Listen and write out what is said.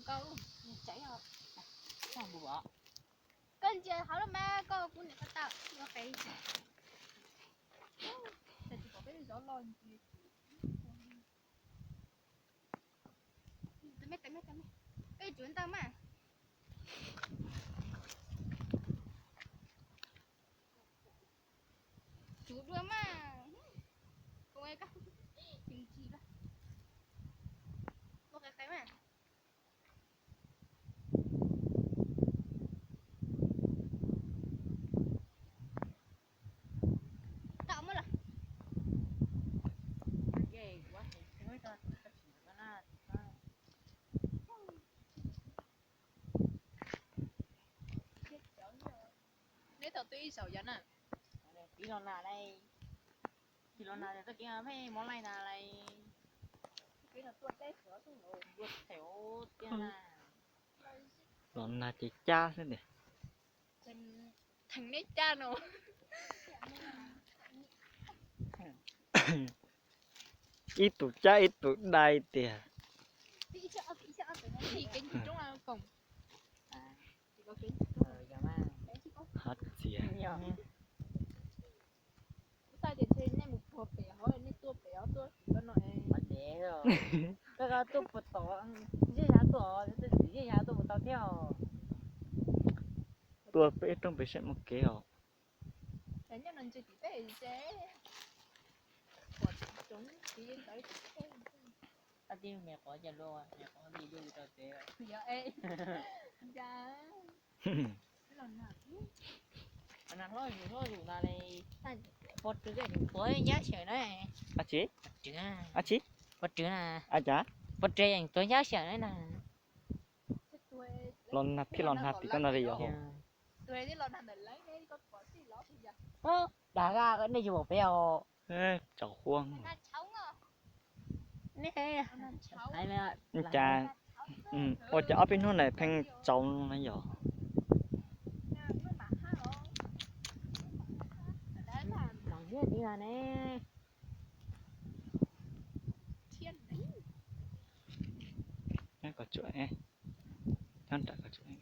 koj, niag tsaiv os. Koj ntsia hauv los mas koj, kuv niam koj tau ua qe. Tsis pom peb zov los ntsia. Peb tsuav ntawd mas. Tsuv dua mas. Ua qe qe mas. Tau muab los. Neb tau twb ib zaug yog na. Tsis los nas lais, tsis los nas txoj kev mej mov laij na lais. Los nag ces cab xwb tiag. Theem neb cab no. Ib tug cab ib tug dai tiag. Hab txias. Kuv xav tias ntshe nej mus puag pem hov, nej tuaj pem hov tuaj tim ko no es. Koj tuaj puag tom, ntsej yav tuaj, ntsej yav tuaj puag tau thiab os. Tuaj peb rooj pem saib mus kev os. Nyob no ntsia tim peb es tsoov tiv ntawd tim peb. Ab tib me qhov cas luaj, me qhov li luaj rau tsev. Yog es, cas. Hlob zus hlob zus na li, pog rwg yeej tuav yab xyaw na. Ab tsi? Pog rwg na. Ab cas? Pog rwg yeej tuav yab xyaw na na. Los nag thiab los nag tim koj no li yog. Dag nej yuav pom peb os. Tsaus huab. Cas ua cas ob peb hnub na pheej tsaus na yog. Koj tsuam, nyob nram koj tsuam.